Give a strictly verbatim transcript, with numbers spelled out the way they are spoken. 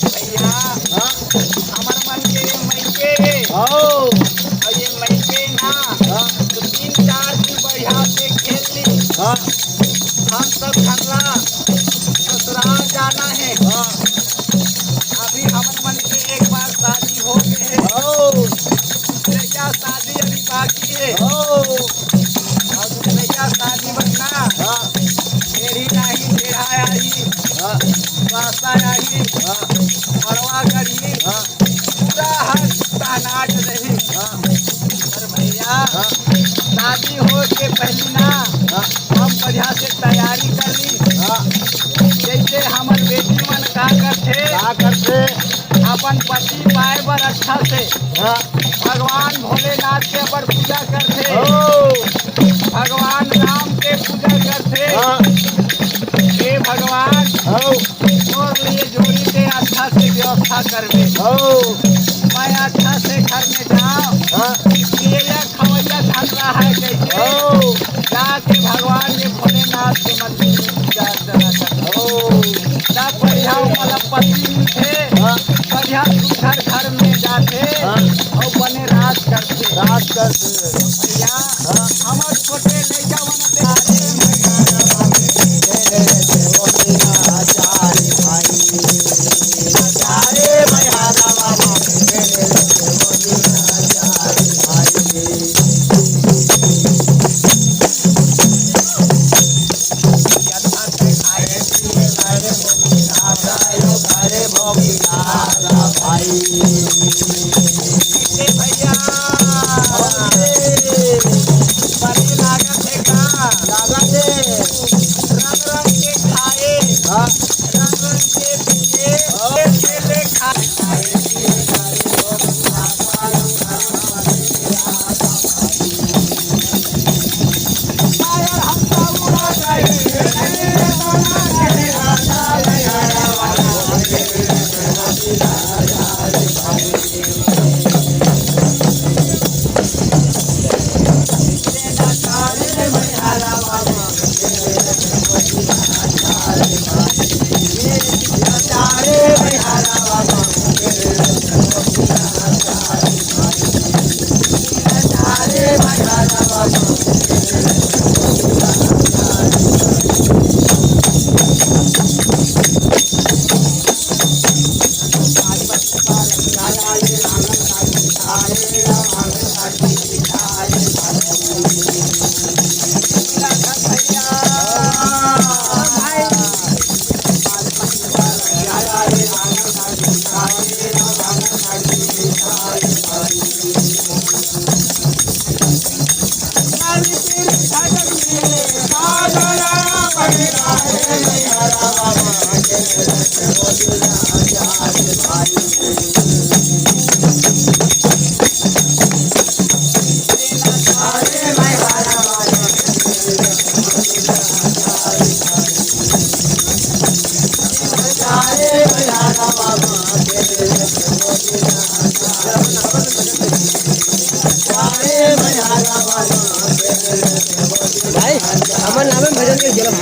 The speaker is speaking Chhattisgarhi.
भैया, हाँ। हमर मन के ये मइके हे। हाँ। अउ ये मइके ना, हाँ। तो तीन चार दिन बढ़िया से खेल ली। हाँ। हम सब झन ला ससुराल जाना हे। हाँ। अभी हमर मन के एक बार शादी हो गे हे। हाँ। भैया, शादी अभी बाकी हे। हाँ। अउ भैया, शादी में ना, हाँ। टेढ़ी नाही, टेढ़ा आही, हाँ। बासा आही, हाँ। मड़वा गढ़ी, हाँ। पूरा हर तहनाट रही। हाँ। पर भैया, हाँ। शादी हो के पहली ना, हाँ। हम बढ़िया से तैयारी कर ली। हाँ। जैसे हमर बेटी मन का करथे, का करथे? अपन पति पाए बर अच्छा से हाँ। भगवान भोलेनाथ के अपन पूजा करथे। ओ। भगवान राम के पूजा करथे। हाँ। हे भगवान, हाँ। तोर लिए जोड़ी के अच्छा से व्यवस्था करबे। हाँ। मैं अच्छा से घर में जाओ। हाँ। पियैया खवैया झन रहा है जैसे। हाँ। जाके भगवान के भोलेनाथ के मंदिर में पूजा अर्चना करबे। हाँ। तब बढ़िया वाला पति मिलथे। हाँ। बढ़िया सुघर घर में जाथे। हाँ। अउ बने राज करथे। राज करथे। भैया, हाँ। हमर छोटे लइका मन से ए भैया, बड़ी लागत हे का? लागत हे। रंग रंग के खाए, हाँ। रंग रंग के पिए, हाँ। के ले खाए। भाई, हमर नामे भजन के गेलम।